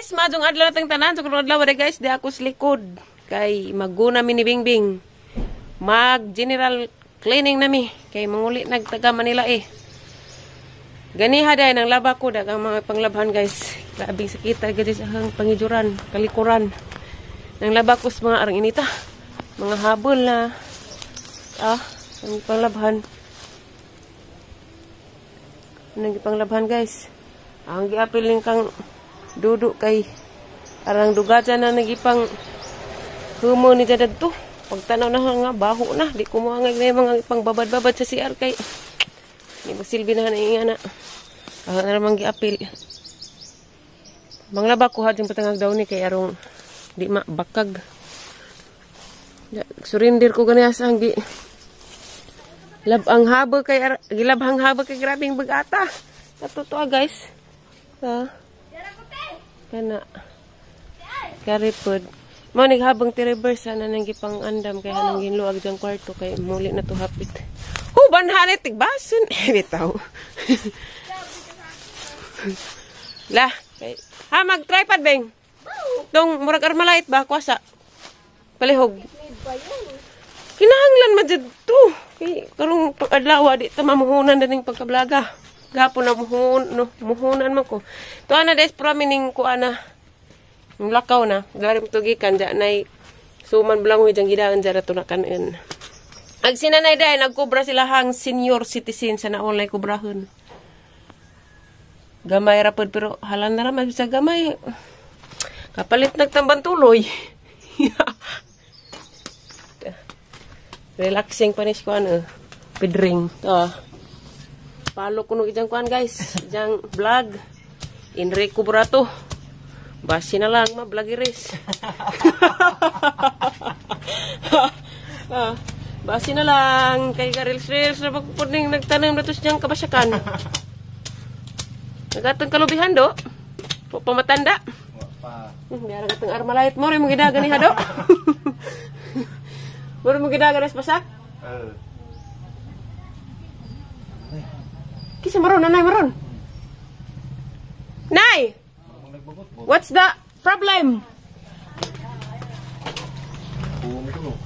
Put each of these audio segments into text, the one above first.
Guys, maayong adlaw natang tanan. So karong adlaw guys, di ako sa likod. Kay maguna mi ni Bingbing. Mag general cleaning nami kay manguli nagtaga Manila eh. Ganiha day nang laba ko dagang mga panglabhan, guys. Grabing sakita gid sa hang pangijuran, kalikuran. Nang laba ko sa mga arang inita. Mga habol na ang panglabhan. Nang panglabhan, guys. Ang giapil ning kang dudu kay arang dugajan na nagipang humo ni jadad to. Pagtanaw na nga baho na, di ko mo angay na mga ipang babad-babad sa CR kay di magsilbi na na nga na. Ah, na namang giapil. Manglaba ko ha patangag daw ni kay arong di ma bakag. Ya, surrender ko ganiya sa gi labang haba kay gilabhang haba kay grabing bagata. Totoo, guys. Ah. Kana. Karipod. Mo naghabang ti reverse sana nang gipang andam kay hanang ginluag diyang kwarto kay muli na to hapit. Hu banhanit tigbason bitaw. Lah, kay ha mag tripod beng. Tong murag armalite ba kwasa. Palihog. Kinahanglan man jud to. Kay karong pag-adlaw di ta mamuhunan na ning pagkablaga. Gapon na muhun no, muhunan man ko. To ana des promining ko ana. Yung lakaw na, garim tugikan dya nay suman blangoy dyan gidaan dyan na kanon. Ag sinanay dahil nagkobra sila hang senior citizen sa naulay kobrahon. Gamay ra pod pero halan na ra man sa gamay. Kapalit nagtamban tuloy. Relaxing pa ni si kuan eh. Pidring. To. Palo kuno ijang kuan, guys. Ijang vlog. Enrico Burato. Basi na lang ma vlogiris. Ah, basi na lang kay garils reels na pagpuning nagtanom na to siyang kabasyakan. Nagatong kalubihan do. Po pamatanda. Pa. Biara katong armalite mo rin mo gidagan ni hado. Mo rin mo gidagan as basak. Eh. Kisa maron nanay maron. Nay! What's the problem?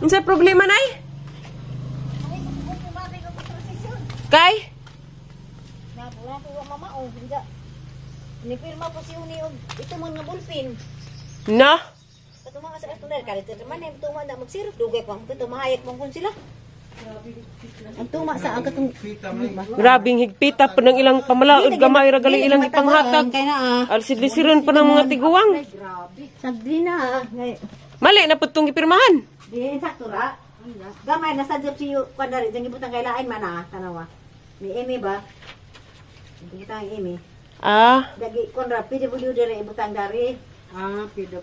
Unsa problema, nay? Kay? Wala ko mama oh, hindi. Nipirma po si Uni og ito man nga bulpin. Na? Patuma sa katong dahil kalit man eh tuma na magsirop dugay pa ito mahayag mong kun sila. Ang tuma sa ang katong Grabing higpita pa ng ilang pamalaod gamay ra gali ilang ipanghatag. Kay na ah. Alsidlisiron pa ng mga tiguang. Sagdi na ah. Ngay Mali na pud tong gipirmahan. Di sakto ra. Gamay na sad si kwan dari jang gibutang kay lain man ah tanawa. Ni Amy ba? Gibutang Amy. Ah, Dagi kon ra PW diri ibutang dari. Ah, PW.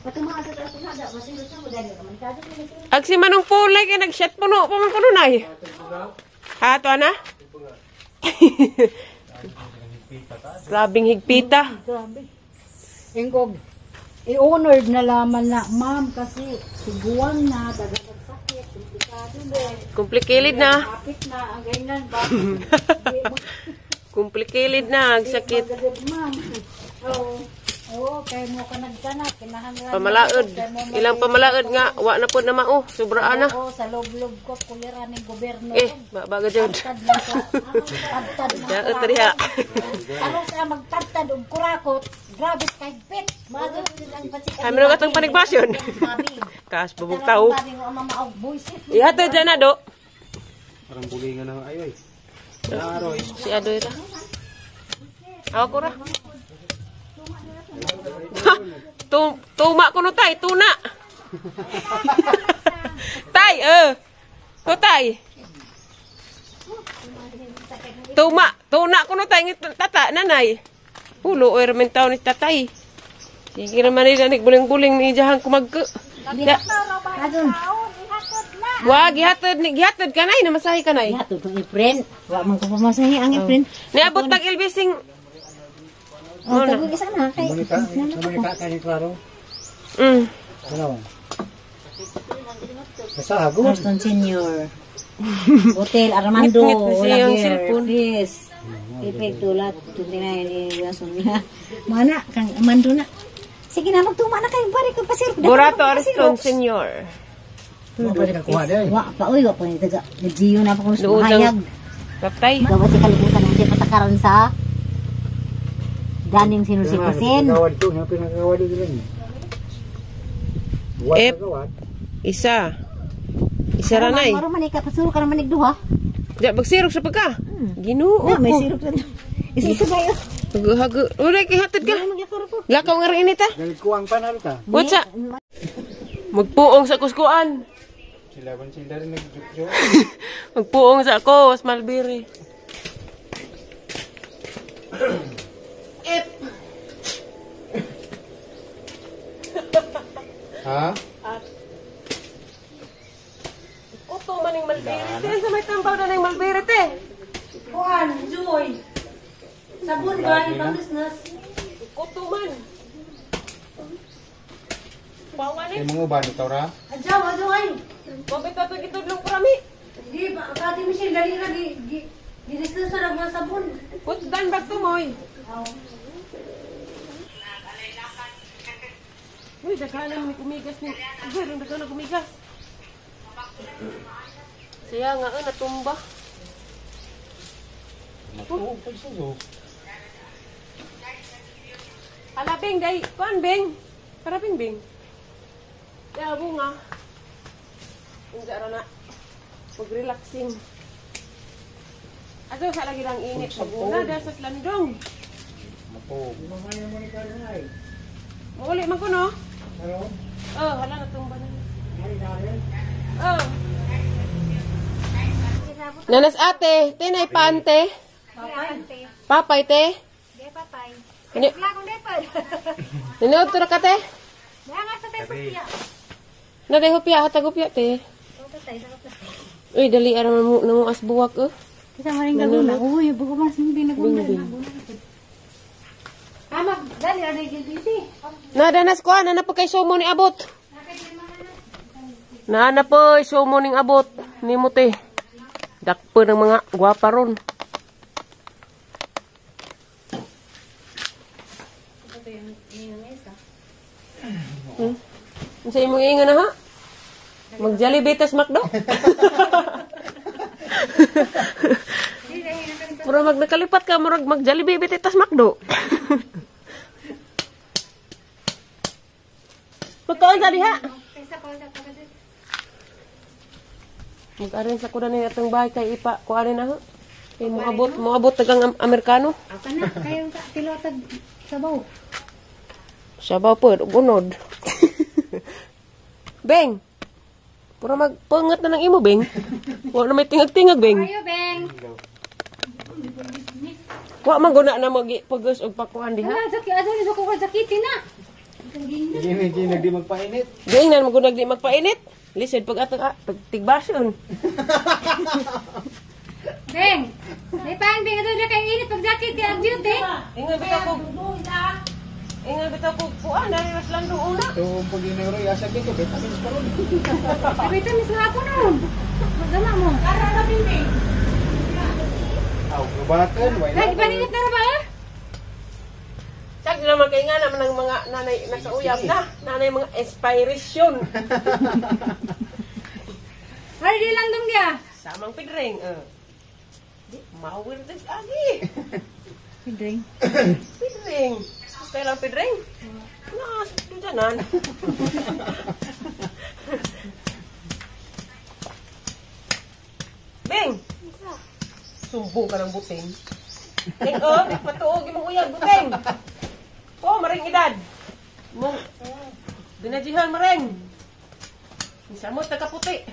Patuma sa katong hada masirop sa mo dali man kadto ni sila. Ag si Manong Pulay kay nag-shot puno pa man kuno, nay. Ha, to ana? Grabing higpita. Grabe. Ingog, i-honored na laman na, ma'am, kasi siguan na, dagang sakit, komplikado na, Complicated na. kapit na, ang ganyan ba? Complicated na ang sakit. Magagad, ma'am. Oo. Oo, kay mo ka nagkanak, kinahanglan. Pamalaod. Kay mo Ilang pamalaod nga wa na pod na mao, sobra na. Oo, sa loob-loob ko, kulira ng gobyerno. Eh, baga jud. Tad na sa, tadtad na. Daot diha. Aron sa magtadtad og kurakot, grabe kahigpit. Mago ang pansit. Kami na katong panigbasyon. Kas bubog tao. Sabi mo ang mama og buisit. Ihatod dyan na do. Parang bulingan ng ayoy. Naroy. Si Adoy ra. Ako ko ra. Tuma kuno tay, tuna. Tay, eh. To tay. Tuma, tuna kuno tay ngit tata nanay. Hulo oy ramen taon ni tatay. Sige naman nila nagbuling-buling ni jahang kumagko. Ya. Adun. Wa gihatod ni gihatod kanay na masahi kanay. Hatod tong i-print. Wa man ko pamasahi ang i-print. Niabot tag ilbising. Oh, tagog isa na kay. Sumunita, sumunita ka ni Klaro. Ano? Basta hago. Preston Senior. Hotel Armando. Ngit-ngit na siya ang Olaguer. cellphone. Yes. Epekto lat 29 eh, Mana kang mando na. Sige na magtuma na kayo pare kung pasir. Burato Ariston Senior. Wa pa oy wa pa ni taga. Nagjiyo na pa kung Luod hayag. Kaptay. Gawat si kalibutan ang siya patakaran sa ganing sinusipusin. Ep. Isa. Isa ranay. Maro man ka pasuro ka naman duha. Ja bagsirok sa pagka. Ginoo Na may ko. sirop sa. Isa-isa ba yun? Hago. Wala kay hatod ka. Lakaw nga rin init ah. Kuwang pa na ka. What's up? Magpuong sa kuskuan. Sila ban sila rin nagjuk-juk. Magpuong sa ako, Malbiri. Ep. Ha? Kuto maning Malbiri. Te, sa may tambaw na ning Malbiri te. Kuan, Joy. Sabon ba yung pangusnas? Kuto man. Pawan eh. Kay mga uban ikaw ra? Adyaw, adyaw ay. Mabit ato gitudlong prami. Di ba, kati Michelle, dali ra gi gi gilisnas sa mga sabon. Kutdan bag tumoy. Uy, daghan naman ni kumigas ni. Uy, daghan na kumigas. Siya nga, natumba. Ala, Bing, day. Kuan, Bing. Para, Bing, Bing. Ya, bunga. Unsa ra na. Pag-relaxing. Ato sa lagi lang init. Pag-una, dahil sa landong. Mauli man ko, no? Oh, hala, natumba na. Oh. Nanas ate, tinay pante. Papay te. Papay. Ni Ninood to ra ka te. Na day hupya, hatag hupya te. Uy, dali ara mo nanguas buwak oh. Kita maring naguna. Uy, buko mas hindi naguna. Ah, dali ra day busy. Nadanas ko ana na po kay sumo ni abot. Naana po sumo ning abot nimo te. Dakpo ng mga gwapa ron. Unsa imong iingon na ha? Mag-Jollibee tas McDo? Murag mag nakalipat ka, murag mag-Jollibee bit tas McDo. Pagkaon sa diha. Mag-arin sa kuda ni atong bahay kay ipa kuan na ha. Kay moabot tagang Amerikano. Apa na kayo ka pilotag sabaw. Sabaw po, ug unod. Beng. Pura magpangat na ng imo, Beng. Wa na may tingag-tingag, Beng. Ayo, Beng. Wa man guna na mag pagos og pakuan diha. Wala sakit aso ni ko sakit na. Gini gini di magpainit. Giingnan mo gunag di magpainit. Lisod pag atong pag tigbason. Beng. May pan Beng ato kay init pag sakit kay ang duty. Ingon bitaw ko. Ingon bitaw ko kuan dali mas landong una. So pag inero asa kay vitamins pa ron. Sabi ito mis hapon ron. Magama mo. Aw, baten way. Lagi paninit na ra ba? Sag naman kay nga naman ang mga nanay nasa uyab na, nanay mga inspiration. Hari di lang dong dia. Samang pidring. Di mawir des agi. Pidring. Pidring. Kailang pidring? Na, dyan. Beng! Sumbong ka ng buting. Beng, oh, di patuog yung uyag, buting. Oh, maring edad. Mong, binajihan maring. Samot na kaputi.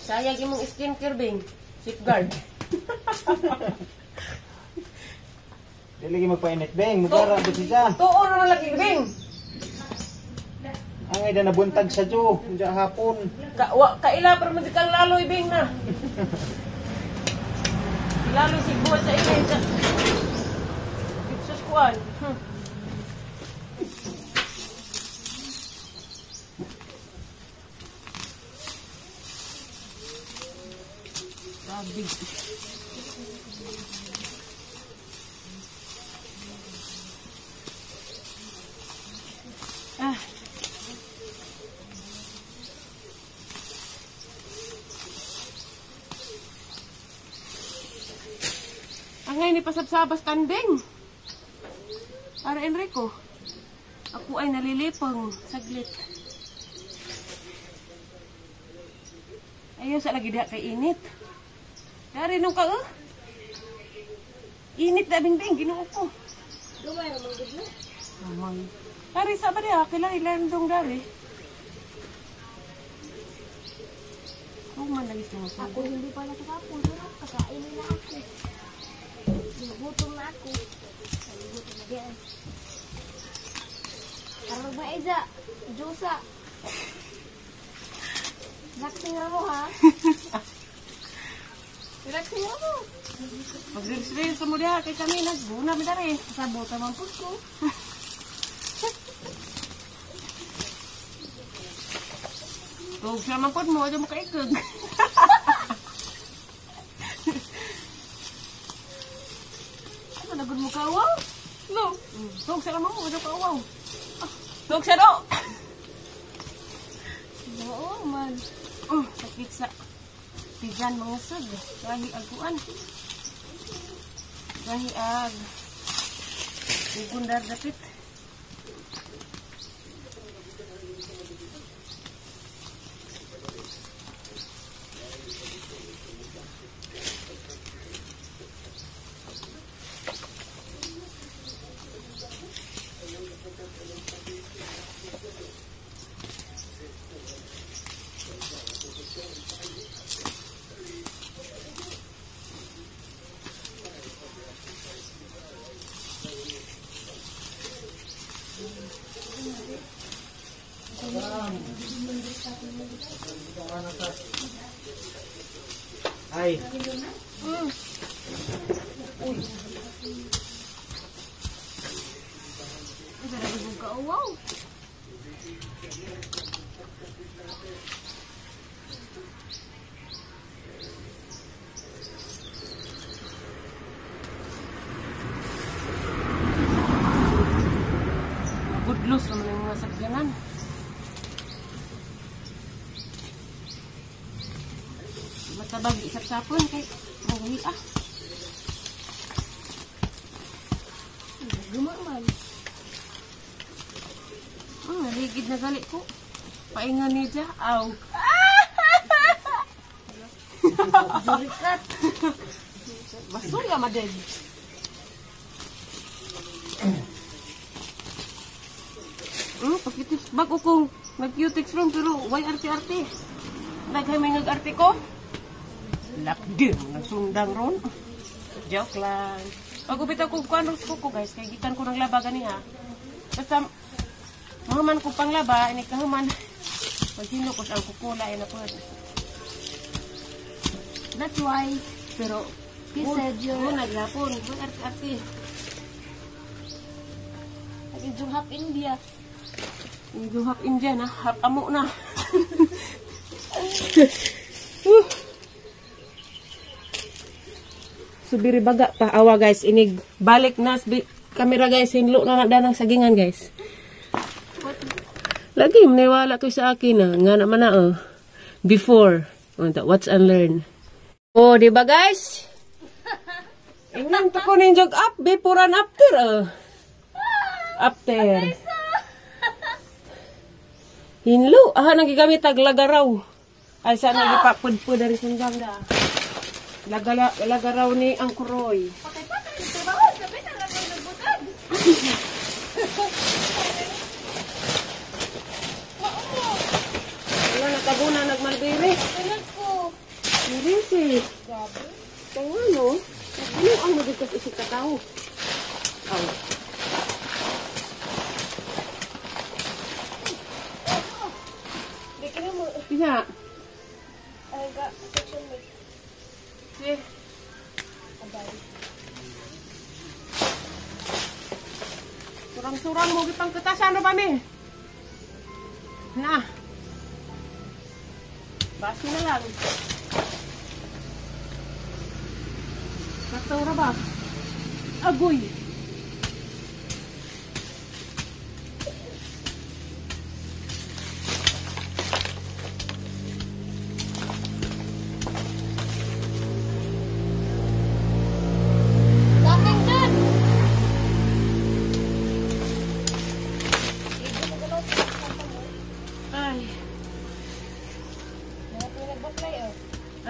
Sayag imong skincare, Beng. Safeguard. Di lagi magpainit, Beng. Magara ba siya? Tuon na lagi, Beng. Ang ay nabuntag sa jo, diya hapon. Kaila pero man kang laloy, Beng na. Laloy si buhat sa init. Sus kuan. Grabe. ni pasabsabas kanding. Para Enrico. Ako ay nalilipang saglit. Ayaw sa lagi diha kay init. Dari nung ka eh. Init na Bingbing, Ginoo ko. Gamay ra man gud no. Amang. Dari sa ba diha kila ilan dong dari. Human lagi sa Ako hindi pa nakatapos. Pero kakain na ako. Gutom na ako. Gutom na diyan. Karong maiza, Diyosa. Relaxing ra mo ha. Relaxing ra mo. Mag-reels mo diha kay kami nagbuna mi dari. Sabot man pud ko. Tug siya man pud mo, adyo mo kaikog. Ano na gud mo kauwaw? No. Tug siya man mo, adyo kauwaw. Tug siya do. Oo man. Sakit sa tigan mga sug. Gahi aguan. Gahi ag. Gundar dapit. Ay. Uy. Wow. Gudlos naman ang mga sakyanan. Matabag isap-sapon kay mangahi ah. Guma man. Naligid na gali ko. Painga niya. Aw. Jurikat. Basura maded. Pag-cutix. Bago kong nag-cutix room pero why arte-arte? Naghay may nag-arte ko? Lakdi mo nagsundang ron. Joke lang. Pag-ubit ako kuan ko ko guys, kay gikan ko ng laba gani ha. Basta mahuman ko pang laba, ini kahuman. Paghino ko sa kukula ay na po. That's why pero he said you're naglapon, arte-arte. Nag-ijong half India. Medyo half India na, half amo na. Subiri baga pa awa guys, inig balik na kamera guys, hinlo na na ng sagingan guys. Lagi maniwala ko sa akin na nga naman na oh. Before, watch and learn. Oh, di ba guys? Ingnan pa ko ninjog up before and after oh. After. Hinlo, aha nagigamit tag lagaraw. Ay sana gipapudpud dari sundang da. Lagaraw ni ang kuroy. Patay-patay ito ba? Sabi na lang ang nagbutag. Wala nakabuna nagmalbiri. Wala ko. Mirisi. Grabe. Kaya ano? Ano ang magigkas isip ka tao? Aw. Pina. Ay, ga, section me. Sige. Abay. Surang-surang mo gipang kutasan ano ba mi? Na. Basi na lang. Kataw ra ba? Agoy.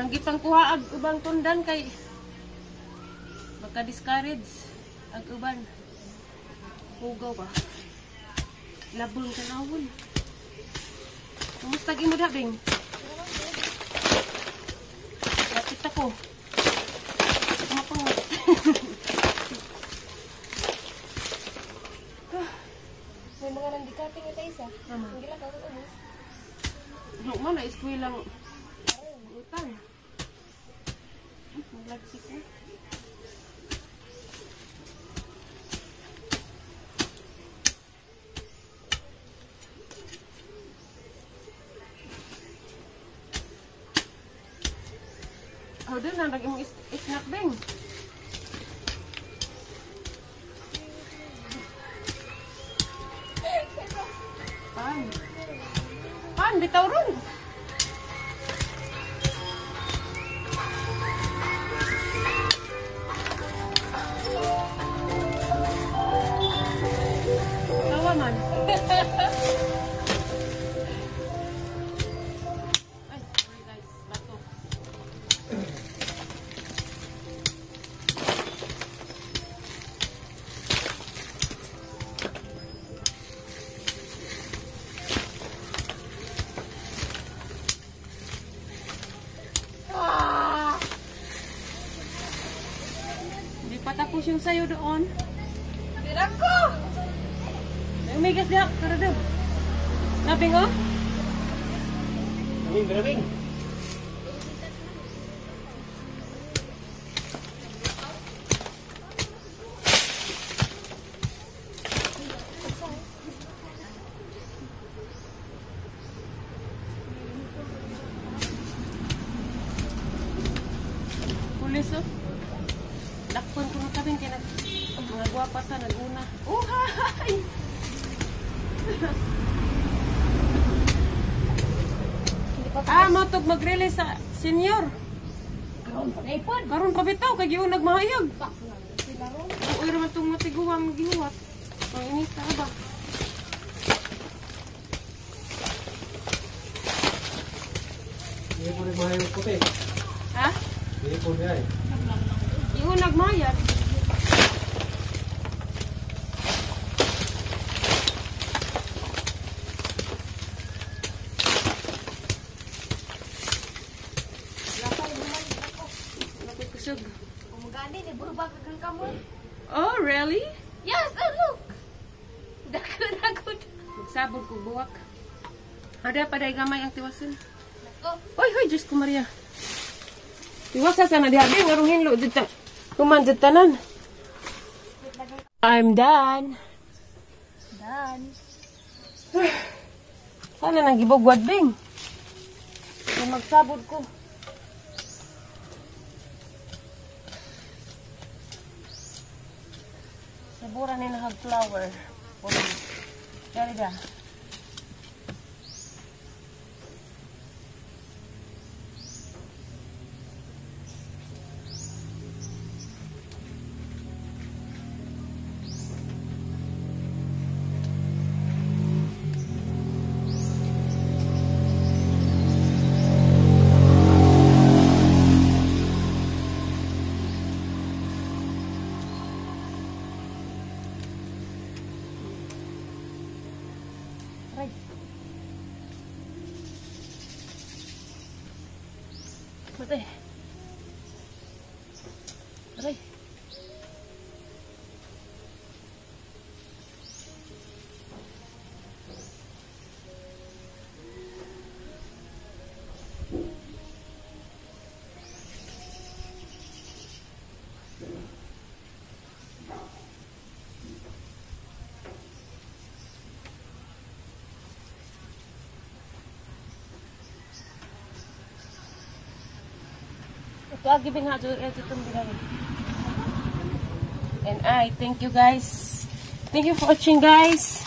Ang gipangkuha ag ubang tundan kay maka-discourage ag uban. Hugaw ba? Labon kanawon. Kumusta imo da, Bing? Lapit ako. Mapangot. May mga nandikating ito isa. Ang gila ka ubos. Lukman na eskwelang utang. Maglagsik na. Oh, doon na nag-imong snack, Bing. Pan. Pan, bitaw ron. Tawa man. Ay, sorry guys. Bato. Hindi pa tapos yung sayo doon. Dirang ko! May umigas diha, tara daw. Nabing oh? Bing, bing. Pulis oh. Lakpon ko ng kabing kaya mga gwapa ta naguna. Oh, hi! Ah, motog mag-release sa senior. Karon pa na. Karon pa bitaw kay giunag mahayag. Uy raman tong matiguang gihuwat. Ang inita ba? Hindi po rin mahayag puti. Ha? Hindi po niya eh. Giunag mahayag. Kusog. Umugani ni buro ba kang kamo? Oh, really? Yes, oh look. Dako na ko. Magsabog ko buwak. Ada paday gamay ang tiwason. Nako. Oy, hoy, Diyos ko Maria. Tiwasa sana diha di ngarong hinlo dito. Kuman dito tanan. I'm done. Done. Sana nang gibugwad bing. Kung magsabod ko. Sabura ni nahag flower. Dari da. Aray. Matay. Aray. Ito agi bing ha itong bilang. And I thank you guys. Thank you for watching, guys.